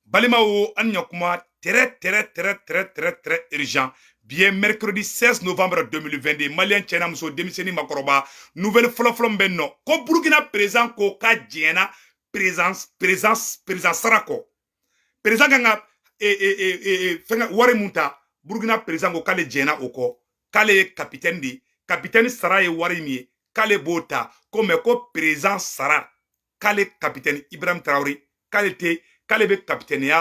Balimaw, an ɲakuma, très très très très très très urgent. Bi ye mercredi 16 novembre 2022. Malien cɛ n'a muso, denmisɛnnin, makɔrɔba, nouvelle fɔlɔfɔlɔ min bɛ nɔ ko Burukina président ko k'a jɛnna président sara kɔ. Président kan ka fɛngɛ wari mun ta, Burukina président ko k'ale jɛnna o kɔ, k'ale ye capitaine de ye, capitaine sara ye wari min ye, k'ale b'o ta ko, mais ko président sara, k'ale capitaine Ibrahim Traoré, k'ale tɛ, k'ale bɛ capitaine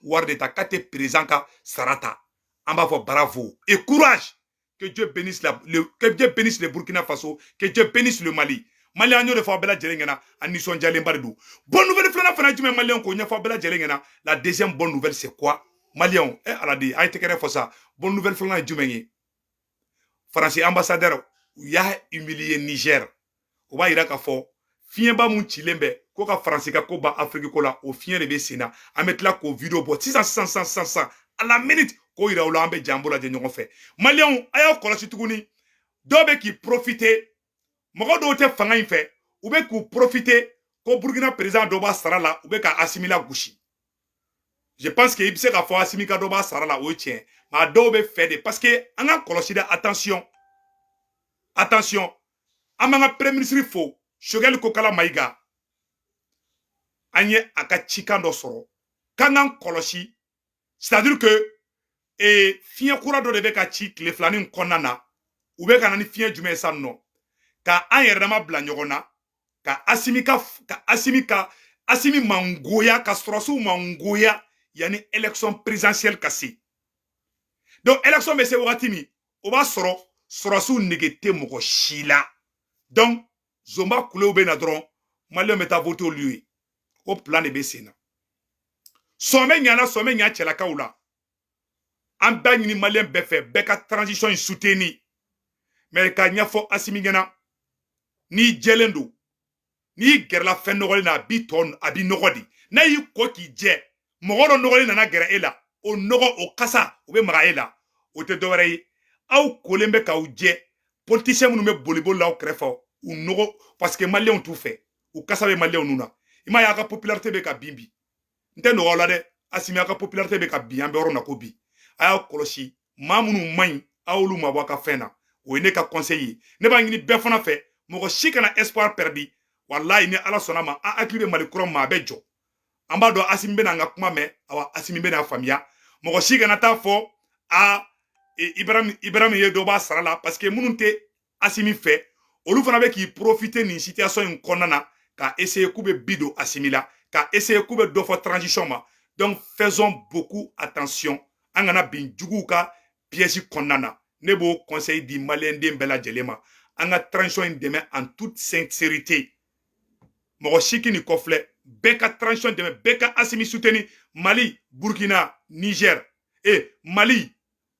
wari de ta, k'a tɛ président ka sara ta. An b'a fɔ bravo et courage, que Dieu bénisse le Burkina Faso, que Dieu bénisse le Mali. Malien, an y'o de fɔ aw bɛɛ lajɛlen ɲɛna, a nisɔndiyalenba de don. Bonne nouvelle filanan fana jumɛn? Malien, k'o ɲɛfɔ aw bɛɛ lajɛlen ɲɛna. La deuxième bonne nouvelle, c'est quoi? Malien, eh ala de a ye tɛgɛrɛ fɔ sa. Bonne nouvelle filanan ye jumɛn ye? Faransi ambassadeur, u y'a humilier Niger. O b'a yira k'a fɔ fiɲɛba mun cilen bɛ ko ka Faransi ka ko ban Afiriki ko la, o fiɲɛ de bɛ sen na. An bɛ tila k'o vidéo bɔ sisan sisan sisan sisan sisan, à la minute, k'o yira u la. An bɛ jan lajɛ ɲɔgɔn fɛ. Maliyɛnw, a y'aw kɔlɔsi tuguni, dɔw bɛ k'i profiter, mɔgɔ dɔw tɛ fanga in fɛ, u bɛ k'u profiter ko Burukina président dɔ b'a sara la, u bɛ ka Asimi la gosi. Je pense que i bɛ se k'a fɔ Asimi ka dɔ b'a sara la, o ye tiɲɛ, mais a dɔw bɛ fɛ de, parce que an ka kɔlɔsi dɛ. Attention, attention. An b'an ka premier ministre fo, Choguel Kokala Maïga. An ye a ka cikan dɔ sɔrɔ k'an k'an kɔlɔsi, c'est à dire que fiɲɛ kura dɔ de bɛ ka ci tile filanin kɔnɔna na. U bɛ ka na ni fiɲɛ jumɛn ye sisan nɔ? Ka an yɛrɛ dama bila ɲɔgɔn na, ka Asimi mangoya, ka sɔrɔsiw mangoya yanni élection présidentielle ka se. Donc élection bɛ se wagati min, o b'a sɔrɔ sɔrɔsiw nege tɛ mɔgɔ si la. Donc zonba kulew bɛ na dɔrɔn, maliyɛnw bɛ taa voter olu ye. O plan de bɛ sen na. Sɔn bɛ ɲana, sɔn bɛ ɲa cɛlakaw la. An b'a ɲini maliyɛn bɛɛ fɛ, bɛɛ ka transition in soutenir, mais ka ɲɛfɔ Asimi ɲɛna, n'i jɛlen don, n'i gɛrɛla fɛn nɔgɔlen na, a b'i tɔ, a b'i nɔgɔ de. N'a y'i ko k'i jɛ, mɔgɔ dɔ nɔgɔlen nana gɛrɛ e la, o nɔgɔ, o kasa, o bɛ maga e la. O tɛ dɔwɛrɛ ye, aw kolen bɛ k'aw jɛ, politicien minnu bɛ boliboli la aw kɛrɛfɛ, u nɔgɔ, parce que maliyɛnw t'u fɛ, u kasa bɛ maliyɛnw nun na. I m'a ye, a ka popularité bɛ ka bin bi. N tɛ nɔgɔ la dɛ, Asimi, a ka popularité bɛ ka bin. An bɛ yɔrɔ min na ko bi, a y'a kɔlɔsi, maa minnu man ɲi, aw y'olu mabɔ a ka fɛn na. O ye ne ka conseil ye. Ne b'a ɲini bɛɛ fana fɛ, mɔgɔ si kana espoir perdu. Walayi, ni Ala sɔnna ma, an hakili bɛ Mali kura ma, a bɛ jɔ. An b'a dɔn Asimi bɛna an ka kuma mɛn, awa Asimi bɛna faamuya. Mɔgɔ si kana taa fɔ a Ibrahim ye dɔ b'a sara la, parce que minnu tɛ Asimi fɛ, olu fana bɛ k'i profiter nin situation in kɔnɔna na ka essayer k'u bɛ bi don Asimi la, ka essayer k'u bɛ dɔ fɔ transition ma. Donc faisons beaucoup attention, an kana bin juguw ka piège kɔnɔna na. Ne b'o conseil di maliyɛnden bɛɛ lajɛlen ma, an ka transition in dɛmɛ en toute sincérité. Mɔgɔ si k'i nin kɔfilɛ, bɛɛ ka transition dɛmɛ, bɛɛ ka Asimi soutenir. Mali, Burkina, Niger et Mali,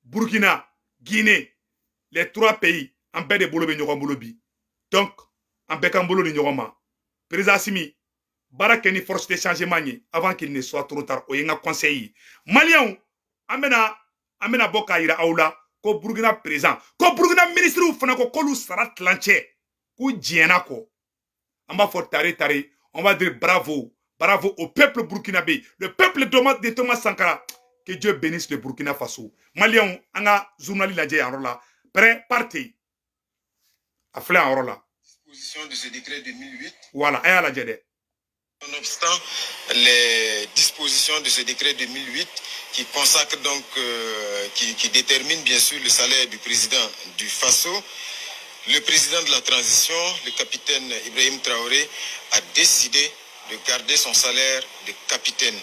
Burkina, Guinée, les trois pays, an bɛɛ de bolo bɛ ɲɔgɔn bolo bi. Donc an bɛɛ k'an bolo ni ɲɔgɔn ma. Président Asimi, baara kɛ ni force de changement ye avant qu'il ne soit trop tard. O ye n ka conseil ye. Maliyɛnw, an bɛna bɔ k'a yira aw la ko Burukina président, ko Burukina ministres fana ko k'olu sara tilancɛ, k'u jɛnna kɔ. An b'a fɔ tare tare, on va dire bravo, bravo au peuple burkinabé, le peuple de Thomas Sankara. Que Dieu bénisse le Burkina Faso. Maliyɛnw, an ka journal lajɛ yan yɔrɔ la. Prêt, partez. A filɛ yan yɔrɔ la. Disposition de ce décret 2008. Voilà, a y'a lajɛ dɛ. Nonobstant les dispositions de ce décret 2008 qui consacre donc, qui détermine bien sûr le salaire du président du Faso, le président de la transition, le capitaine Ibrahim Traoré, a décidé de garder son salaire de capitaine,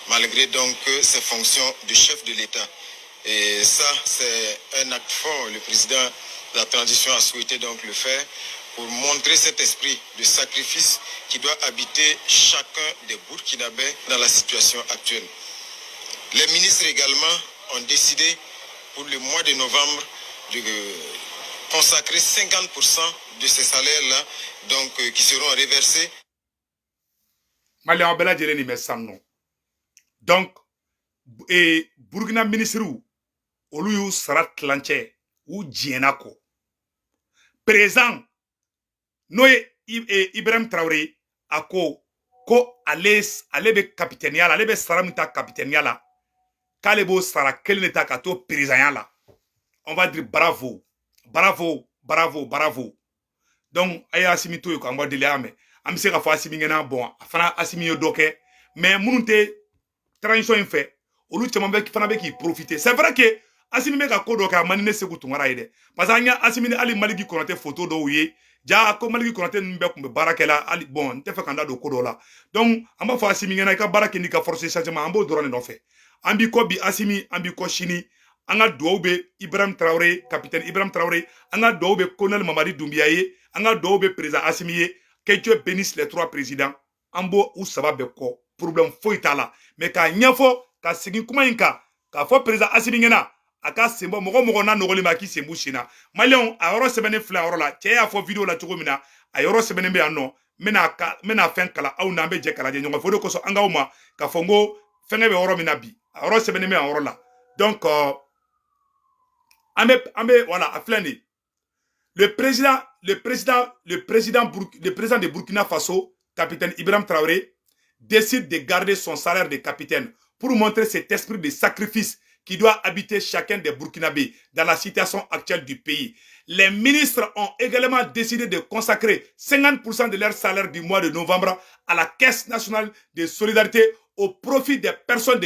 malgré donc ses fonctions de chef de l'État. Et ça, c'est un acte fort. Le président de la transition a souhaité donc le faire pour montrer cet esprit de sacrifice qui doit habiter chacun des Burkinabés dans la situation actuelle. Les ministres également ont décidé pour le mois de novembre de consacrer 50% de ces salaires-là, donc qui seront reversés. Maliyɛn bɛɛ lajɛlen, nin bɛ sisan nɔ. Donc Burukina minisiriw, olu y'u sara tilancɛ, u jɛnna kɔ. Président, n'o ye Ibrahim Traoré, a ko Ko ale bɛ capitaine la, ale bɛ sara min ta capitaine la, k'ale b'o sara kelen de ta ka to président la. On va dire bravo, bravo, bravo, bravo. Donc a ye Asimi to yen k'an bɔ deli mɛn. An bɛ se ka fɔ Asimi ɲɛna, bon, a fana Asimi ye dɔ kɛ, mais minnu tɛ transition in fɛ, olu caman bɛ fana bɛ k'i profiter. C'est vrai que Asimi bɛ ka ko dɔ kɛ, a man di ne Segu Tunkara ye dɛ, parce que an ye Asimi ni hali Maliki Kɔnɔtɛ photo dɔw ye. Ja ko Maliki Kɔnɔtɛ ninnu bɛɛ tun bɛ baara kɛ la hali. Bon, n tɛ fɛ ka n da don ko dɔw la. Donc an b'a fɔ Asimi ɲɛna, i ka baara kɛ n'i ka force changement, an b'o dɔrɔn de nɔfɛ. An b'i kɔ bi Asimi, an b'i kɔ sini. An ka duwawu bɛ Ibrahim Traoré, capitaine Ibrahim Traoré. An ka duwawu bɛ colonel Mamadi Doumbia ye. An ka duwawu bɛ président Asimi ye. Que Dieu bénisse les trois présidents. An b'o u saba bɛɛ kɔ, problème foyi t'a la. Mais k'a ɲɛfɔ, ka segin kuma in kan, k'a fɔ président Asimi ɲɛna, a ka sen bɔ mɔgɔ mɔgɔ n'a nɔgɔlen bɛ, a k'i sen b'u sen na. Maliyɛnw, a yɔrɔ sɛbɛnnen filɛ a yɔrɔ la. Cɛ y'a fɔ vidéo la cogo min na, a yɔrɔ sɛbɛnnen bɛ yan nɔ. N bɛna fɛn kala aw n'an bɛ jɛ k'a lajɛ ɲɔgɔn fɛ. O de kosɔn an k'aw ma k'a fɔ n ko fɛnkɛ bɛ yɔrɔ min na bi, a yɔrɔ sɛbɛnnen bɛ yan yɔrɔ la. Donc an bɛ, voilà, a filɛ nin ye. Le président de Burkina Faso, capitaine Ibrahim Traoré, décide de garder son salaire de capitaine pour montrer cet esprit de sacrifice qui doit habiter chacun des Burkinabés dans la situation actuelle du pays. Les ministres ont également décidé de consacrer 50% de leur salaire du mois de novembre à la Caisse nationale de solidarité au profit des personnes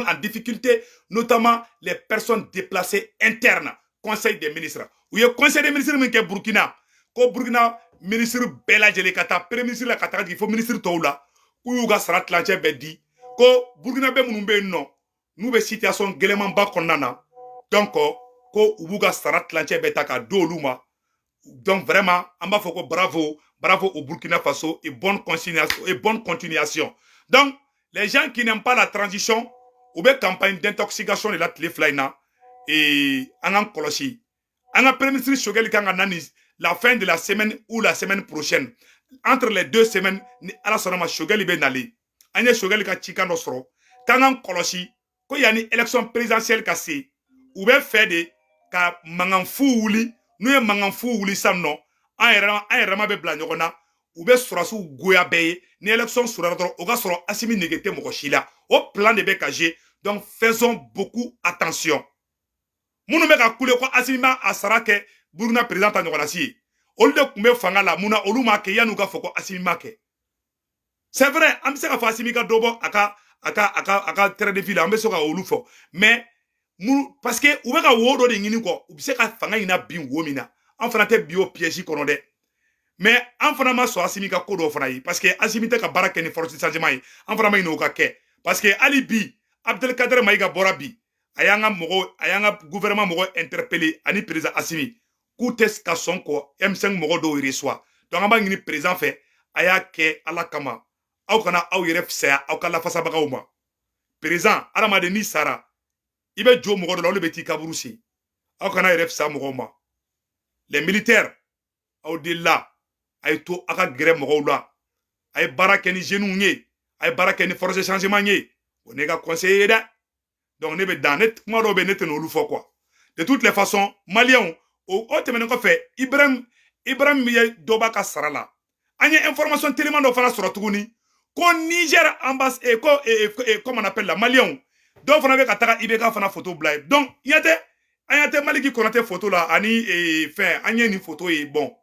en difficulté, notamment les personnes déplacées internes. Conseil des ministres. U ye conseil des ministres min kɛ Burkina, ko Burkina ministre bɛɛ lajɛlen, ka taa premier ministre la ka taga jigin fo ministre tɔw la, k'u y'u ka sara tilancɛ bɛɛ di, ko Burkina bɛ minnu bɛ yen nɔ, n'u bɛ situation gɛlɛnmanba kɔnɔna na, donc ko u b'u ka sara tilancɛ bɛɛ ta k'a di olu ma. Donc vraiment, an b'a fɔ ko bravo, bravo au Burkina Faso et bonne continuation, et bonne continuation. Donc les gens qui n'aiment pas la transition, u bɛ campagne d'intoxication de la tile 2 in na. Et an k'an kɔlɔsi, an ka premier ministre Choguel kan ka na ni la fin de la semaine ou la semaine prochaine, entre les deux semaines, ni Ala sɔnna ma, Choguel bɛ nalen. An ye Choguel ka cikan dɔ sɔrɔ k'an k'an kɔlɔsi ko yanni élection présidentielle ka se, u bɛ fɛ de ka mankan fu wuli. N'u ye mankan fu wuli sisan nɔ, an yɛrɛ ma bɛ bila ɲɔgɔn na, u bɛ sɔrɔsiw goya bɛɛ ye. Ni élection surara dɔrɔn, o ka sɔrɔ Asimi nege tɛ mɔgɔ si la. O plan de bɛ ka jouer. Donc faisons beaucoup attention. Minnu bɛ ka kule ko Asimi ma a sara kɛ Burukina président ta ɲɔgɔnna si ye, olu de tun bɛ fanga la. Mun na olu m'a kɛ yan'u ka fɔ ko Asimi ma kɛ? C'est vrai, an bɛ se ka fɔ Asimi ka dɔ bɔ a ka train de vie la, an bɛ se ka olu fɔ, mais mun, parce que u bɛ ka wo dɔ de ɲini kɔ, u bɛ se ka fanga in na bin wo min na. An fana tɛ bi o piège kɔnɔ dɛ, mais an fana ma sɔn Asimi ka ko dɔw fana ye, parce que Asimi tɛ ka baara kɛ ni force changement ye. An fana ma ɲini o ka kɛ, parce que hali bi Abdelkader Mayiga bɔra bi, a y'an ka mɔgɔw, a y'an ka gouvernement mɔgɔ interpellé ani président Asimi, k'u tɛ ka sɔn kɔ M5 mɔgɔ dɔw reçoit. Donc an b'a ɲini président fɛ, a y'a kɛ Ala kama, aw kana aw yɛrɛ fisaya aw ka lafasabagaw ma. Président, adamaden n'i sara, i bɛ jo mɔgɔ dɔ la, olu bɛ t'i kaburu sen. Aw kana yɛrɛ fisaya mɔgɔw ma. Les militaires, aw delila, a ye to a ka gɛrɛ mɔgɔw la, a ye baara kɛ ni jeunes ye, a ye baara kɛ ni force changement ye. O ne ka conseiller ye dɛ. Donc ne bɛ dan ne kuma dɔw bɛ, ne tɛ n'olu fɔ quoi. De toutes les façons, maliyɛnw, o tɛmɛnen kɔfɛ, Ibrahim ye dɔ b'a ka sara la. An ye information teliman dɔ fana sɔrɔ tuguni ko Niger ambass ko comment on appelle la, maliyɛnw dɔw fana bɛ ka taga IBK fana photo bila ye. Donc ɲɛ tɛ, an ɲɛ tɛ Maliki Kɔnɔtɛ photo la ani fɛn. An ye nin photo ye, bon,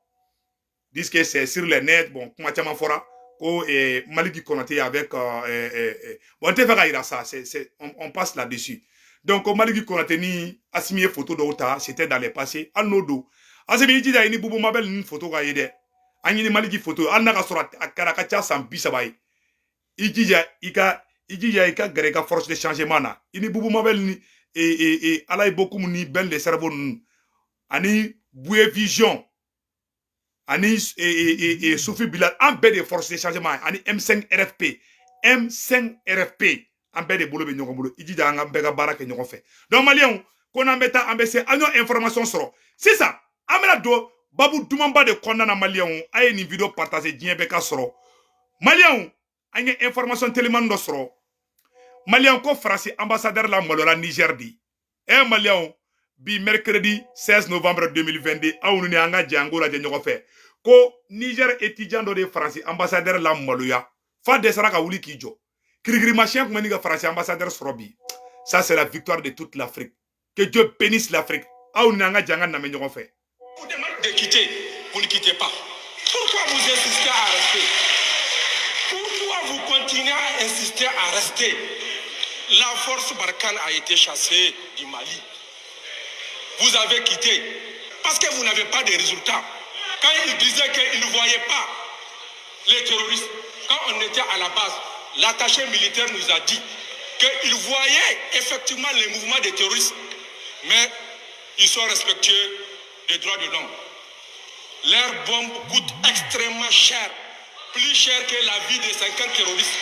disent que c'est sur les net. Bon, kuma caman fɔra ko Maliki Kɔnɔtɛ avec bon, n tɛ fɛ ka yira ça, c'est on passe là-dessus. Donc ko Maliki Kɔnɔtɛ ni Asimi ye photo dɔw ta, c'était dans les passés. Hali n'o don, Asimi, i jija i ni Bubu Mabel ni photo ka ye dɛ. An ɲini Maliki photo, hali n'a ka sɔrɔ a kɛra a ka ca san 30 ye. I jija i ka gɛrɛ i ka force de changement na, i ni Bubu Mabel ni Alaye Bokum ni Ben le Cerveau ninnu ani Bouye Vision ani Soufi Bilal, an bɛɛ de force de changement ani M5 RFP, M5 RFP, an bɛɛ de bolo bɛ ɲɔgɔn bolo. I jija an ka bɛɛ ka baara kɛ ɲɔgɔn fɛ. Donc maliyɛnw, ko n'an bɛ taa, an bɛ se, an y'o information sɔrɔ sisan, an bɛna don babu dumanba de kɔnɔna na. Maliyɛnw, a ye nin vidéo partager, diɲɛ bɛɛ ka sɔrɔ. Maliyɛnw, an ye information telimani dɔ sɔrɔ. Maliyɛn, ko Faransi ambassadeur la malola Niger di. Maliyɛnw, bi mercredi 16 novembre 2022, aw ni an ka jɛ an k'o lajɛ ɲɔgɔn fɛ. Ko Niger étudiant dɔ de ye Faransi ambassadeur la maloya fa dɛsɛra ka wuli k'i jɔ. Kirikirimasiyɛn tun bɛ ni ka Faransi ambassadeur sɔrɔ bi. Ça, c'est la victoire de toute l'Afrique. Que Dieu bénisse l'Afrique. Aw ni an ka jɛ an ka namɛ ɲɔgɔn fɛ. Vous demande de quitter, vous ne quittez pas. Pourquoi vous insistez à rester? Pourquoi vous continuez à insister à rester? La force Barkhane a été chassée du Mali. Vous avez quitté parce que vous n'avez pas de résultats. Quand ils disaient qu'ils ne voyaient pas les terroristes, quand on était à la base, l'attaché militaire nous a dit qu'ils voyaient effectivement les mouvements des terroristes, mais ils sont respectueux des droits de l'homme. Leurs bombes coûtent extrêmement cher, plus cher que la vie de 50 terroristes.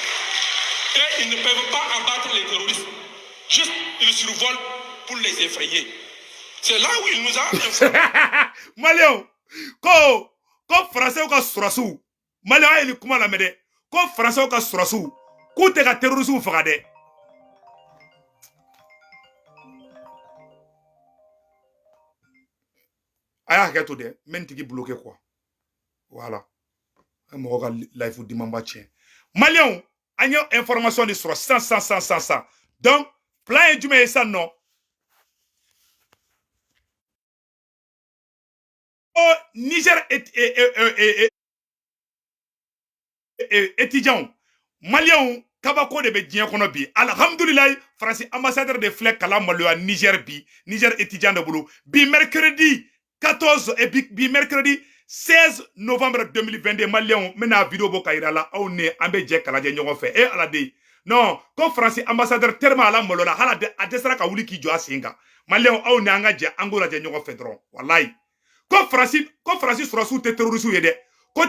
Et ils ne peuvent pas abattre les terroristes. Juste, ils survolent pour les effrayer. C'est là où il nous a informé. Maliyɛnw, ko Faransɛw ka sɔrɔsiw, Maliyɛnw, a ye nin kuma lamɛn dɛ, ko Faransɛw ka sɔrɔsiw k'u tɛ ka terrorisiw faga dɛ. A y'a hakɛ to dɛ, n bɛ nin tigi bloqué quoi. Voilà, mɔgɔ ka live dimanba tiɲɛ. Maliyɛnw, an ye information de sɔrɔ sisan sisan sisan sisan sisan. Donc plan ye jumɛn ye sisan nɔ? Ko Niger étudiants, Maliyɛnw, kabako de bɛ diɲɛ kɔnɔ bi. Alhamdulilayi, Faransi ambassadeur de filɛ kala maloya Niger bi, Niger étudiant de bolo bi, mercredi 14 et bi mercredi 16 novembre 2022. Maliyɛnw, n bɛna vidéo bɔ ka yira la, aw ni an bɛ jɛ k'a lajɛ ɲɔgɔn fɛ. E Ala de, non, ko Faransi ambassadeur tellement ala malola, hali a dɛsɛra ka wuli k'i jɔ a sen kan. Maliyɛnw, aw ni an ka jɛ an k'o lajɛ ɲɔgɔn fɛ dɔrɔn. Walayi, ko Faransi sɔrɔsiw tɛ terrorisiw ye dɛ, ko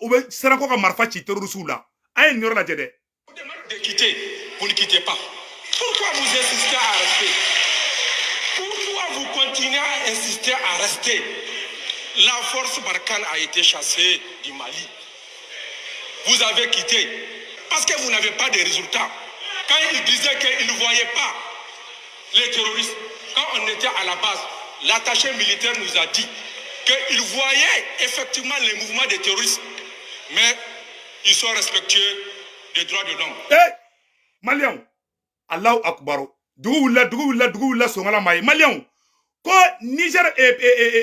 u bɛ siran ko ka marifa ci terrorisiw la. A ye nin yɔrɔ lajɛ dɛ. Vous demande de quitter, vous ne quittez pas. Pourquoi vous insistez à rester? Pourquoi vous continuez à insister à rester? La force Barkhane a été chassée du Mali. Vous avez quitté parce que vous n'avez pas de résultats. Quand ils disaient qu'ils ne voyaient pas les terroristes, quand on était à la base, l'attaché militaire nous a dit qu'ils voyaient effectivement les mouvements des terroristes, mais ils sont respectueux des droits de l'homme. Eh, Maliyɛnw, Alahu akubaru, dugu wulila, dugu wulila, dugu wulila, sɔngala ma ye. Maliyɛnw, ko Niger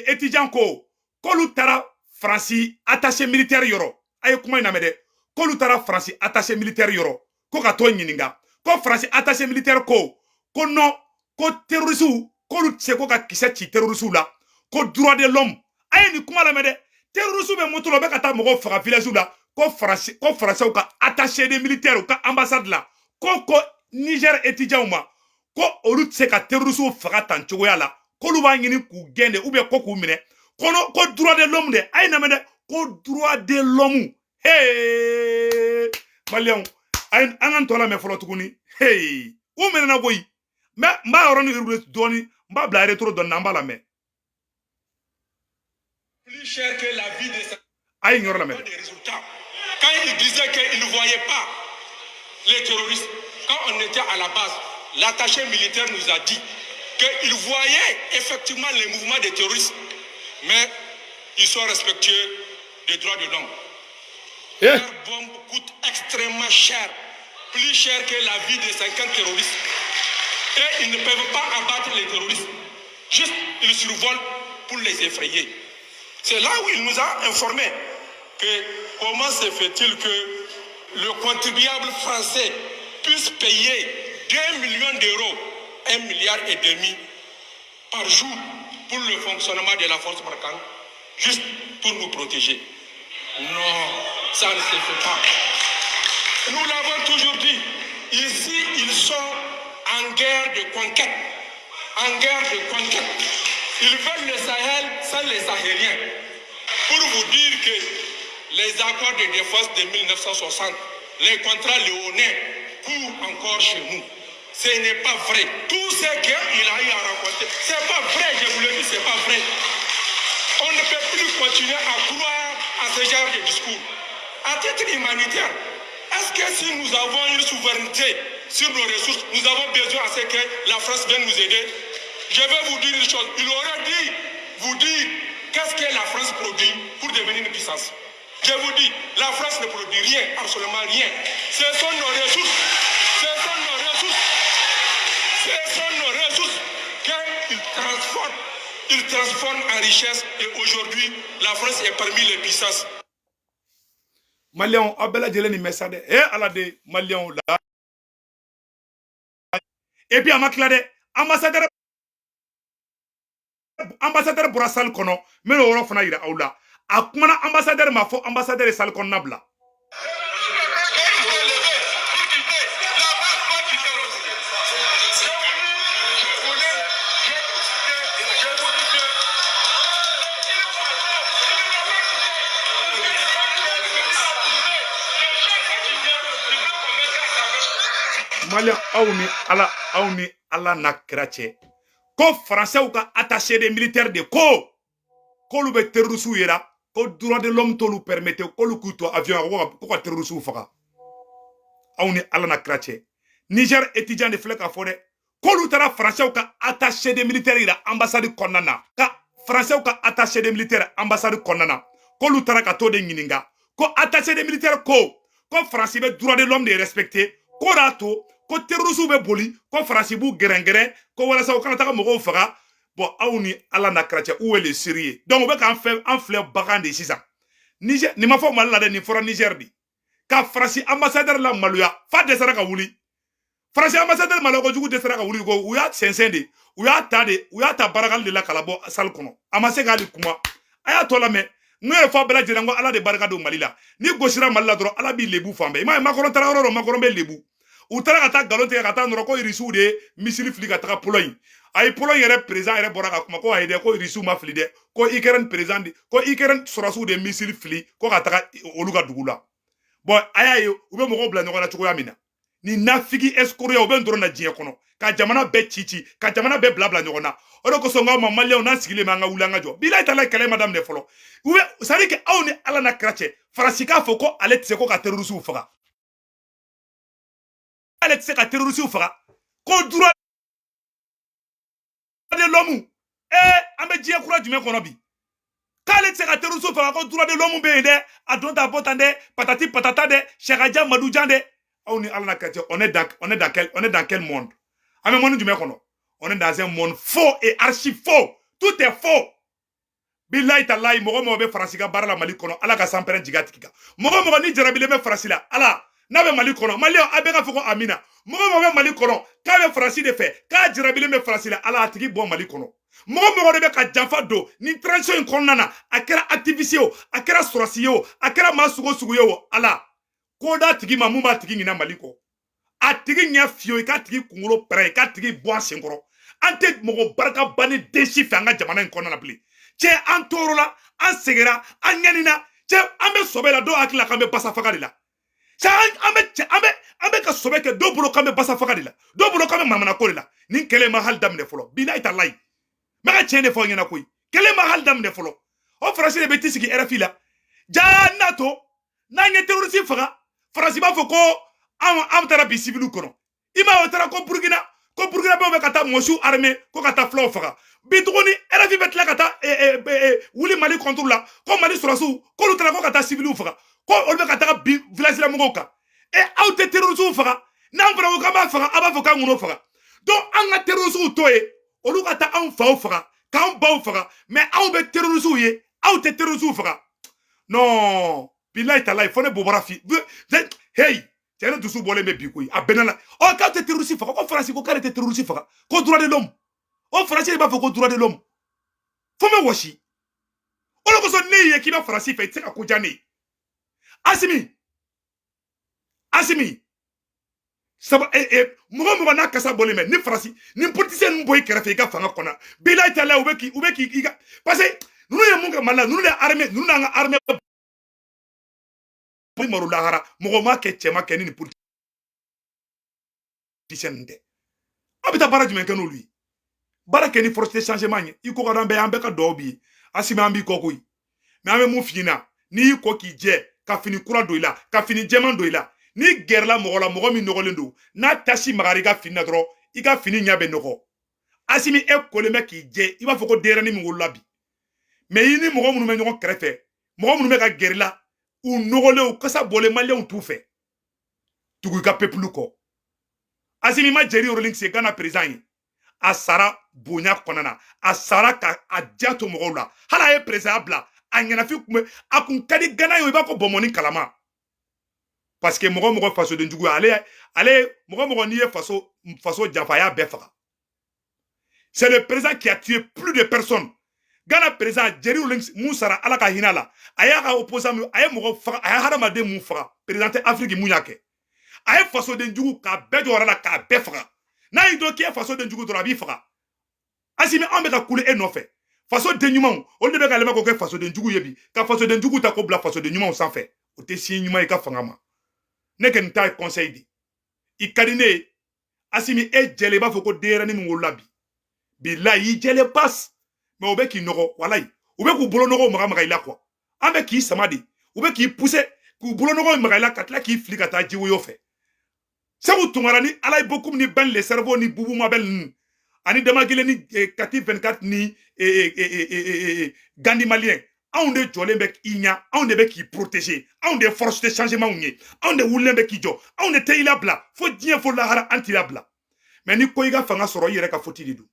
étudiant ko k'olu taara Faransi attaché militaire yɔrɔ. A ye kuma in lamɛn dɛ. K'olu taara Faransi attaché militaire yɔrɔ ko ka t'o ɲininka, ko Faransi attaché militaire ko non, ko terrorisiw, k'olu tɛ se ko ka kisɛ ci terrorisiw la, ko droit de l'homme. A ye nin kuma lamɛn dɛ. Terrorisiw bɛ moto la, u bɛ ka taa mɔgɔw faga village la, ko Faransi, ko Faransɛw ka attaché de militaire u ka ambassade la ko Niger étudiants ma ko olu tɛ se ka terrorisiw faga tan cogoya la, k'olu b'a ɲini k'u gɛn de ou bien ko k'u minɛ kɔnɔ, ko droit de l'homme dɛ. A ye lamɛn dɛ, ko droit de l'homme. Hey, Maliyɛnw, a ye an ka n tɔ lamɛn fɔlɔ tuguni. Hey, u minɛna koyi. N b'a yɔrɔnin dɔɔni, n b'a bila rétro dɔɔni na, an b'a lamɛn. Plus cher que la vie de A ye nin yɔrɔ lamɛn. Des résultats. Quand ils disaient qu'ils ne voyaient pas les terroristes, quand on était à la base, l'attaché militaire nous a dit qu'ils voyaient effectivement les mouvements des terroristes, mais ils sont respectueux des droits de l'homme. Eh. Leurs bombes coûtent extrêmement cher, plus cher que la vie de 50 terroristes. Et ils ne peuvent pas abattre les terroristes. Juste, ils survolent pour les effrayer. C'est là où il nous a informé que comment se fait-il que le contribuable français puisse payer 2 millions d'euros, 1,5 milliard par jour pour le fonctionnement de la force Barkhane, juste pour nous protéger. Non, ça ne se fait pas. Nous l'avons toujours dit, ici, ils sont en guerre de conquête. En guerre de conquête. Ils veulent le Sahel sans les Sahéliens. Pour vous dire que les accords de défense de 1960, les contrats léonins courent encore chez nous. Ce n'est pas vrai. Tout ce qu'il a eu à raconter, c'est pas vrai, je vous le dis, c'est pas vrai. On ne peut plus continuer à croire à ce genre de discours. À titre humanitaire, est-ce que si nous avons une souveraineté sur nos ressources, nous avons besoin à ce que la France vienne nous aider? Je vais vous dire une chose. Il aurait dû vous dire Qu'est-ce que la France produit pour devenir une puissance? Je vous dis, la France ne produit rien, absolument rien. Ce sont nos ressources. Ce sont nos ressources. Ce sont nos ressources qu'ils transforment. Ils transforment en richesse et aujourd'hui, la France est parmi les puissances. Maliyɛnw, aw bɛɛ lajɛlen nin mɛn sa dɛ. E Ala de, Maliyɛnw la. Et puis a ma tila dɛ, ambassadeur bɔra salle kɔnɔ. N bɛna o yɔrɔ fana yira aw la. A kumana ambassadeur ma fɔ ambassadeur ye salle kɔnɔna bila. Maliyɛn, aw ni Ala, aw ni Ala n'a kira cɛ, ko Faransɛw ka attaché de militaire de ko k'olu bɛ terroriste yera, ko droit de l'homme t'olu permettre k'olu k'u to avion ko ka terroriste faga. Aw ni Ala n'a kira cɛ, Niger étudiant de filɛ k'a fɔ dɛ, k'olu taara Faransɛw ka attaché de militaire yira ambassade kɔnɔna na, ka Faransɛw ka attaché de militaire ambassade kɔnɔna na, k'olu taara ka t'o de ɲininka, ko attaché de militaire ko Faransi bɛ droit de l'homme de respecter, k'o y'a to ko terroriste bɛ boli, ko Faransi b'u gɛrɛngɛrɛn ko walasa u kana taga mɔgɔw faga. Bon, aw ni Ala n'a kira cɛ, où est le sérieux? Donc u bɛ k'an fɛ, an filɛ bagan de sisan. Niger nin ma fɔ Mali la dɛ, nin fɔra Niger de. Ka Faransi ambassadeur la maloya f'a dɛsɛra ka wuli. Faransi ambassadeur maloya kojugu, dɛsɛra ka wuli ko u y'a sɛnsɛn de, u y'a ta de, u y'a ta barakali de la k'a labɔ salle kɔnɔ. A ma se k'ale kuma. A y'a tɔ lamɛn. N y'o fɔ a bɛɛ lajɛlen ko Ala de barika don Mali la. Ni gosira Mali la dɔrɔn, Ala b'i lebu fan bɛɛ. I m'a ye, Macron taara yɔrɔ dɔ, Macron bɛ lebu. U taara ka taa nkalon tigɛ ka taa nɔrɔ ko Irisiw de ye missile fili ka taga Pologne. Ayi, Pologne yɛrɛ président yɛrɛ bɔra ka kuma ko ayi dɛ, ko Irisiw ma fili dɛ, ko Ukraine président de, ko Ukraine sɔrɔsiw de missile fili ko ka taga olu ka dugu la. Bon, a y'a ye u bɛ mɔgɔw bila ɲɔgɔn na cogoya min na, ni nafigi escroc u bɛ n dɔrɔn na diɲɛ kɔnɔ ka jamana bɛɛ ci ci, ka jamana bɛɛ bila bila ɲɔgɔn na. O de kosɔn n k'aw ma, Maliyɛnw, n'an sigilen bɛ, an ka wuli, an ka jɔ. Bilayi tala, kɛlɛ ma daminɛ fɔlɔ. U bɛ, c'est à dire que aw ni Ala n'a kira cɛ, Faransi k'a fɔ ko ale tɛ se ko ka terrorisiw faga, ale tɛ se ka terrorisiw faga, ko droit de l'homme. An bɛ diɲɛ kura jumɛn kɔnɔ bi k'ale tɛ se ka terrorisiw faga, ko droit de l'homme bɛ yen dɛ, a don ta bɔ tan dɛ, patati patata dɛ, sɛkaja madujan dɛ. Aw ni Ala n'a kira cɛ, on est dans quel monde? An bɛ monde jumɛn kɔnɔ? On est dans un monde faux et archi faux, tout est faux. Bilayi talayi, mɔgɔ mɔgɔ bɛ Faransi ka baara la Mali kɔnɔ, Ala ka sanpɛrɛn jigin a tigi kan. Mɔgɔ mɔgɔ ni jarabilen bɛ Faransi la, Ala n'a bɛ Mali kɔnɔ, Maliyɛnw, a bɛɛ ka fɔ ko amina. Mɔgɔ mɔgɔ bɛ Mali kɔnɔ k'a bɛ Faransi de fɛ, k'a jarabilen bɛ Faransi la, Ala a tigi bɔ Mali kɔnɔ. Mɔgɔ mɔgɔ de bɛ ka janfa don nin transition in kɔnɔna na, a kɛra activiste ye o, a kɛra sɔrɔsi ye o, a kɛra maa sugu o sugu ye o, Ala ko d'a tigi ma mun b'a tigi ɲinɛ Mali kɔ. A tigi ɲɛ fiyewu, i k'a tigi kunkolo pɛrɛn, i k'a tigi bɔ a sen kɔrɔ. An tɛ mɔgɔ barika ban ni den si fɛ an ka jamana in kɔnɔna na bilen. Cɛ, an tɔɔrɔla, an sɛgɛnna, an ɲanina. Cɛ, an bɛ sɔbɛ la, dɔw hakili la k'an bɛ basa faga de la. Cɛ, an bɛ, cɛ, an bɛ ka sɔbɛ kɛ dɔw bolo k'an bɛ basa faga de la, dɔw bolo k'an bɛ manamana ko de la. Nin kɛlɛ ma hali daminɛ fɔlɔ. Bilayi talayi, n bɛ ka tiɲɛ de fɔ aw ɲɛna koyi, kɛlɛ ma hali daminɛ fɔlɔ. O Faransi de bɛ t'i sigi RFI la jaa n'a to n'an ye terroriste faga, Faransi b'a fɔ ko anw taara bi civil kɔnɔ. I m'a ye, o taara ko Burukina, ko Burukina bɛ ka taa mɔsiw armé ko ka taa fulaw faga. Bi tuguni, RFI bɛ tila ka taa wuli Mali contre la, ko Mali sɔrɔsiw k'olu taara ko ka taa civiliw faga, ko olu bɛ ka taga bi village la mɔgɔw kan. E, aw tɛ terrorisiw faga, n'an fana ko k'an b'a faga, aw b'a fɔ k'an k'o faga. Donc an ka terrorisiw to yen, olu ka taa anw faw faga, k'anw baw faga, mais aw bɛ terrorisiw ye, aw tɛ terrorisiw faga. Non, bilayi talayi, fo ne bɔra fi. Hey, cɛ, ne dusu bɔlen bɛ bi koyi. A bɛnna la ɔ k'aw tɛ terroriste faga, ko Faransi ko k'ale tɛ terroriste faga, ko droit de l'homme. O Faransi de b'a fɔ ko droit de l'homme, fo n bɛ wɔsi. O de kosɔn ne ye k'i bɛ Faransi fɛ, i tɛ se ka ko diya ne ye. Asimi, Asimi saba, mɔgɔ mɔgɔ n'a kasa bɔlen bɛ ni Faransi ni politicien ninnu bɔ i kɛrɛfɛ i ka fanga kɔnɔ, bilayi talayi, u bɛ k'i ka, parce que ninnu ye mun kɛ Mali la? Ninnu de armée, ninnu n'an ka armée malo lahara. Mɔgɔ ma kɛ, cɛ ma kɛ ni nin politicien ninnu tɛ. Aw bɛ taa baara jumɛn kɛ n'olu ye? Baara kɛ ni force de changement ye. I ko ka d'an bɛɛ ye, an bɛɛ ka duwawu b'i ye. Asimi, an b'i kɔ koyi. Mais an bɛ mun f'i ɲɛna? N'i y'i kɔ k'i jɛ, ka fini kura don i la, ka fini jɛman don i la, n'i gɛrɛla mɔgɔ la, mɔgɔ min nɔgɔlen don, n'a tasi magara i ka fini na dɔrɔn, i ka fini ɲɛ bɛ nɔgɔ. Asimi, e kolen bɛ k'i jɛ, i b'a fɔ ko denyɛrɛnin min wolola bi. Mais i ni mɔgɔ minnu bɛ ɲɔgɔn kɛrɛfɛ, mɔgɔ minnu bɛ ka gɛrɛ la, u nɔgɔlen, u kasa bɔlen, maliyɛnw t'u fɛ. Tugu i ka peuple kɔ. Asimi ma Jerry Rawlings ye Ghana président ye, a sara bonya kɔnɔna na, a sara ka a diya to mɔgɔw la. Hali a ye président bila, a ɲɛnafin kun bɛ a kun ka di Ghana ye, i b'a fɔ bɔnbɔnni kalama, parce que mɔgɔ mɔgɔ fasoden jugu ye, ale mɔgɔ mɔgɔ n'i ye faso janfa, a y'a bɛɛ faga. C'est le président qui a tué plus de personnes. Ghana président Jerry Rawlings mun sara, Ala ka hinɛ la, a y'a ka opposant min, a ye mɔgɔ faga, a ye hadamaden mun faga, président tɛ Afrique mun y'a kɛ. A ye fasoden jugu k'a bɛɛ jɔ la k'a bɛɛ faga. N'a y'i dɔn k'i ye fasoden jugu dɔrɔn, a b'i faga. Asimi, anw bɛ ka kule e nɔfɛ. Fasoden ɲumanw, olu de bɛ ka yɛlɛma k'o kɛ fasoden jugu ye bi, ka fasoden jugu ta k'o bila fasoden ɲumanw sanfɛ. O tɛ signe ɲuman ye i ka fanga ma. Ne kɔni ta ye conseil di. I ka di ne ye, Asimi. E jɛlen, i b'a fɔ ko denyɛrɛnin min wolola bi. Bilayi, i jɛlen pas, mais u bɛ k'i nɔgɔ. Walayi, u bɛ k'u bolo nɔgɔw maga maga i la quoi. An bɛ k'i sama de, u bɛ k'i pousser k'u bolo nɔgɔw maga i la, ka tila k'i fili ka taa jiwoyo fɛ. Segu Tunkara ni Alaye Bokum ni Ben le Cerveau ni Bubu Mabel ninnu ani Damakelen ni Kati 24 ni Gandhi Malien, anw de jɔlen bɛ i ɲa, anw de bɛ k'i protéger, anw de ye force de changement ye, anw de wulilen bɛ k'i jɔ, anw de tɛ i labila fo diɲɛ fo lahara, an t'i labila. Mais ni ko i ka fanga sɔrɔ, i yɛrɛ ka faute de don.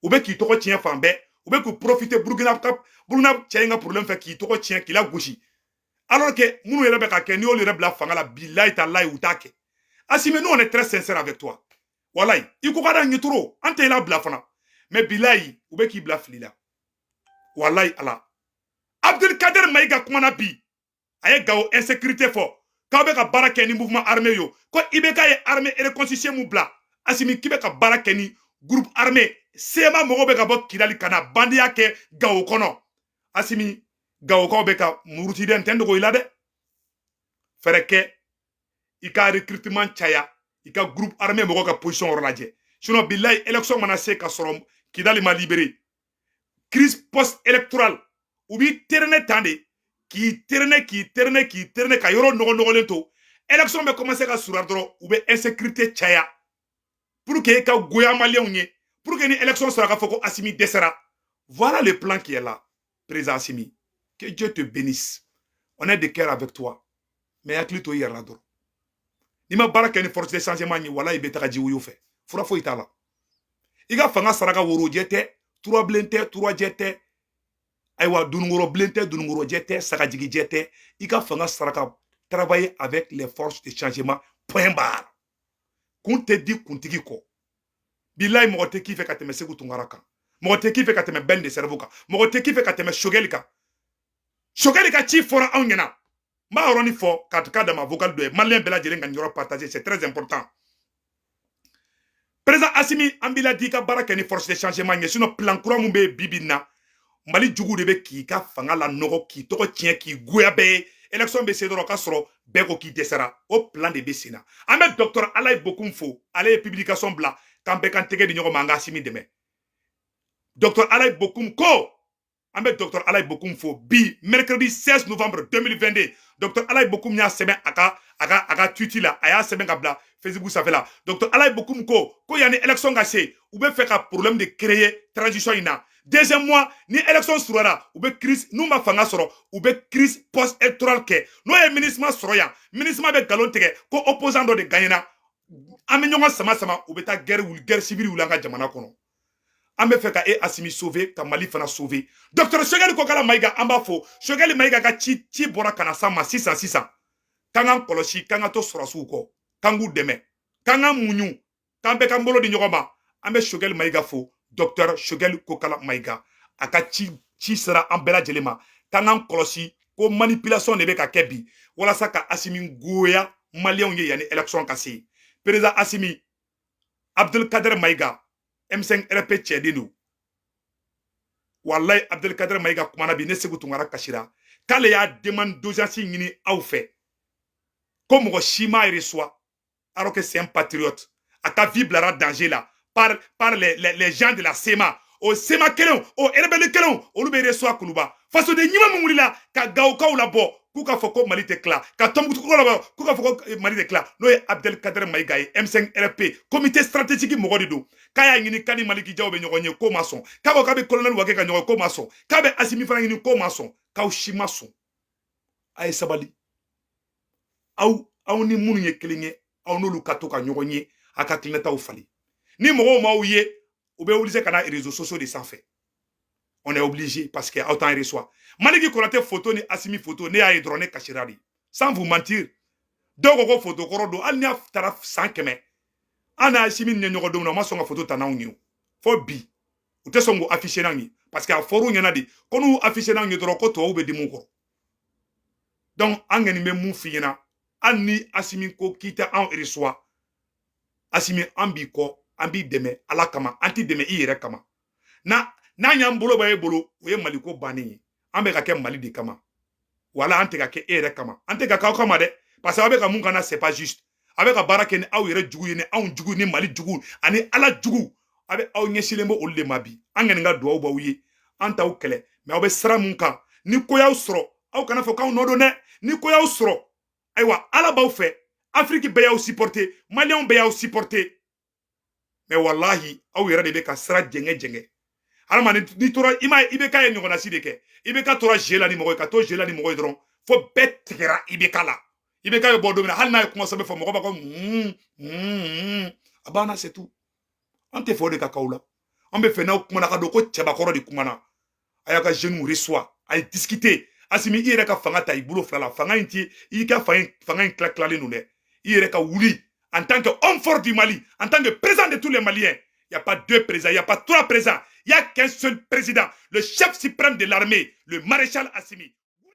U bɛ k'i tɔgɔ tiɲɛ fan bɛɛ, u bɛ k'u profiter Burukina ka Burukina cɛ in ka problème fɛ k'i tɔgɔ tiɲɛ, k'i lagosi, alors que minnu yɛrɛ bɛ ka kɛ, n'i y'olu yɛrɛ bila fanga la, bilayi talayi, u t'a kɛ. Asimi, nous, on est très sincère avec toi. Walayi, i ko ka d'an ye trop, an tɛ i labila fana, mais bilayi, u bɛ k'i bila fili la. Walayi Ala. Abdelkader Mayiga kumana bi, a ye Gawo insécurité fɔ k'aw bɛ ka baara kɛ ni mouvement armé yo, ko IBK ye armée reconstituée mun bila. Asimi, k'i bɛ ka baara kɛ ni groupe armé CMA, mɔgɔw bɛ ka bɔ Kidali ka na bandiya kɛ Gawo kɔnɔ. Asimi, Gawokaw bɛ ka muruti dɛ, n tɛ n dogo i la dɛ. Fɛɛrɛ kɛ i ka recrutement caya, i ka groupe armé mɔgɔw ka position yɔrɔ lajɛ. Sinon bilayi, élection mana se ka sɔrɔ Kidali ma libéré, crise post électorale, u b'i terene tan de, k'i terene, k'i terene, k'i terene, ka yɔrɔ nɔgɔ nɔgɔlen to. Élection bɛ commencer ka surunya dɔrɔn, u bɛ insécurité caya pour que e ka goya maliyɛnw ye, pour que ni élection sɔrɔ, ka fɔ ko Asimi dɛsɛra. Voilà le plan qui est là. Président Asimi, que Dieu te bénisse, on est de cœur avec toi, mais hakili to i yɛrɛ la dɔrɔn. N'i ma baara kɛ ni force de changement ye, walayi, i bɛ taga jiwoyo fɛ, fura foyi t'a la. I ka fanga saraka, worojɛ tɛ, turabilen tɛ, turajɛ tɛ, ayiwa, dununkɔrɔ bilen tɛ, dununkɔrɔjɛ tɛ, sagajigijɛ tɛ. I ka fanga saraka, travailler avec les forces de changement, point barre. Kun tɛ di kuntigi kɔ. Bilayi, mɔgɔ tɛ k'i fɛ ka tɛmɛ Segu Tunkara kan, mɔgɔ tɛ k'i fɛ ka tɛmɛ Ben de Cerveau kan, mɔgɔ tɛ k'i fɛ ka tɛmɛ Sogɛli kan. Sogɛli ka ci fɔra anw ɲɛna. N b'a yɔrɔnin fɔ ka dama vocal dɔ ye, maliyɛn bɛɛ lajɛlen ka nin yɔrɔ partager, c'est très important. Président Asimi, an b'i ladi i ka baara kɛ ni force de changement ye. Sinon plan kura mun bɛ yen bi bi in na, Mali jugu de bɛ k'i ka fanga la nɔgɔ, k'i tɔgɔ tiɲɛ, k'i goya bɛɛ ye. Élection bɛ se dɔrɔn ka sɔrɔ bɛɛ ko k'i dɛsɛra, o plan de bɛ sen na. An bɛ docteur Alaye Bokum fo, ale ye publication bila k'an bɛɛ k'an tɛgɛ di ɲɔgɔn ma, an ka Asimi dɛmɛ. Docteur Alaye Bokum ko, an bɛ docteur Alaye Bokum fo. Bi mercredi 16 novembre 2022, docteur Alaye Bokum y'a sɛbɛn a ka tweet la, a y'a sɛbɛn ka bila Facebook sanfɛ la. Docteur Alaye Bokum ko yanni élection ka se, u bɛ fɛ ka problème de créer transition in na. Deuxième mois ni élection surara, u bɛ crise, n'u ma fanga sɔrɔ, u bɛ crise post électorale kɛ. N'o ye MINUSMA sɔrɔ yan, MINUSMA bɛ nkalon tigɛ ko opposant dɔ de gagnera, an bɛ ɲɔgɔn sama sama, u bɛ taa guerre wuli, guerre civile wuli an ka jamana kɔnɔ. An bɛ fɛ ka e Asimi sauver, ka Mali fana sauver. Docteur Sogɛli Kokala Mayiga, an b'a fo. Sogɛli Mayiga ka ci bɔra ka na s'an ma sisan sisan, k'an k'an kɔlɔsi, k'an ka to sɔrɔsiw kɔ, k'an k'u dɛmɛ, k'an ka muɲu, k'an bɛɛ k'an bolo di ɲɔgɔn ma. An bɛ Sogɛli Mayiga fo. Docteur Sogɛli Kokala Mayiga, a ka ci sera an bɛɛ lajɛlen ma k'an k'an kɔlɔsi, ko manipulation de bɛ ka kɛ bi walasa ka Asimi goya maliyɛnw ye yanni élection ka se. Président Asimi, Abdelkader Mayiga, M5 RP cɛden don. Walayi, Abdelkader Mayiga kumana bi, ne Segu Tunkara kasira k'ale y'a demande d'audience ɲini aw fɛ, ko mɔgɔ si m'a reçoit, alors que c'est un patriote. A ka vie bilara danger la par les gens de la CMA. O CMA kelenw, o rebelle kelenw, olu bɛ reçoit Kuluba. Fasoden ɲuman min wulila ka Gawokaw labɔ k'u k'a fɔ ko Mali tɛ tila, ka Tɔnbukutukaw labɔ k'u k'a fɔ ko Mali tɛ tila, n'o ye Abdelkader Mayiga ye, M5 RFP comité stratégique mɔgɔ de don, k'a y'a ɲini k'a ni Maliki Jaw bɛ ɲɔgɔn ye, k'o ma sɔn, k'a ko k'a bɛ colonel Wage ka ɲɔgɔn ye, k'o ma sɔn, k'a bɛ Asimi fana ɲini, k'o ma sɔn, k'aw si ma sɔn. A ye sabali, aw ni minnu ye kelen ye, aw n'olu ka to ka ɲɔgɔn ye, a ka hakilinataw falen. Ni mɔgɔw m'aw ye, u bɛ obligé ka na réseaux sociaux de sanfɛ. On est obligé parce que aw t'an reçoit. Maliki Konate photo ni Asimi photo, ne y'a ye dɔrɔn, ne kasira de, sans vous mentir. Dɔw ko ko photo kɔrɔ don. Hali n'a taara san 100, an n'a Asimi ni ɲɔgɔn don min na, u ma sɔn ka photo ta n'anw ye fo bi. U tɛ sɔn k'o afficher n'anw ye parce que a fɔr'u ɲɛna de ko n'u afficher n'anw ye dɔrɔn, ko tubabuw bɛ dimi u kɔrɔ. Donc an kɔni bɛ mun f'i ɲɛna? Hali ni Asimi ko k'i tɛ anw reçoit, Asimi, an b'i kɔ, an b'i dɛmɛ Ala kama, an t'i dɛmɛ i yɛrɛ kama. Na n'an y'an bolo bɔ e bolo, o ye Maliko bannen ye. An bɛ ka kɛ Mali de kama, wala an tɛ ka kɛ e yɛrɛ kama, an tɛ ka k'aw kama dɛ, parce que aw bɛ ka mun kana, c'est pas juste. A bɛ ka baara kɛ ni aw yɛrɛ jugu ye, ni anw jugu, ni Mali jugu ani Ala jugu. A bɛ aw ɲɛsinlen bɛ olu de ma bi. An kɔni ka duwawu b'aw ye, an t'aw kɛlɛ, mais aw bɛ sira mun kan, ni ko y'aw sɔrɔ, aw kana fɔ k'aw nɔ don dɛ. Ni ko y'aw sɔrɔ, ayiwa, Ala b'aw fɛ, Afiriki bɛɛ y'aw supporter, Maliyɛnw bɛɛ y'aw supporter, mais walahi, aw yɛrɛ de bɛ ka sira jɛngɛ jɛngɛ. Hadamaden, n'i tora i ma, i bɛ k'a ye ɲɔgɔnnasi de kɛ. I bɛ ka tora jeu la ni mɔgɔ ye, ka to jeu la ni mɔgɔ ye dɔrɔn, fo bɛɛ tigɛra i bɛ k'a la. I bɛ k'a bɛ bɔ don min na, hali n'a ye kuma sɛbɛn fɔ, mɔgɔ b'a fɔ a banna, c'est tout. An tɛ fɛ o de ka k'aw la. An bɛ fɛ n'aw kumana ka don ko cɛbakɔrɔ de kumana. A y'a ka jeunes reçoit, a ye discuter. Asimi, i yɛrɛ ka fanga ta i bolo fila la. Fanga in ti i ka fanga in tila tilalen don dɛ. I yɛrɛ ka wuli en tant que homme fort du Mali, en tant que président de tous les Maliens. Il n'y a pas deux présidents, il n'y a pas trois présidents. Il n'y a qu'un seul président, le chef suprême de l'armée, le maréchal Assimi.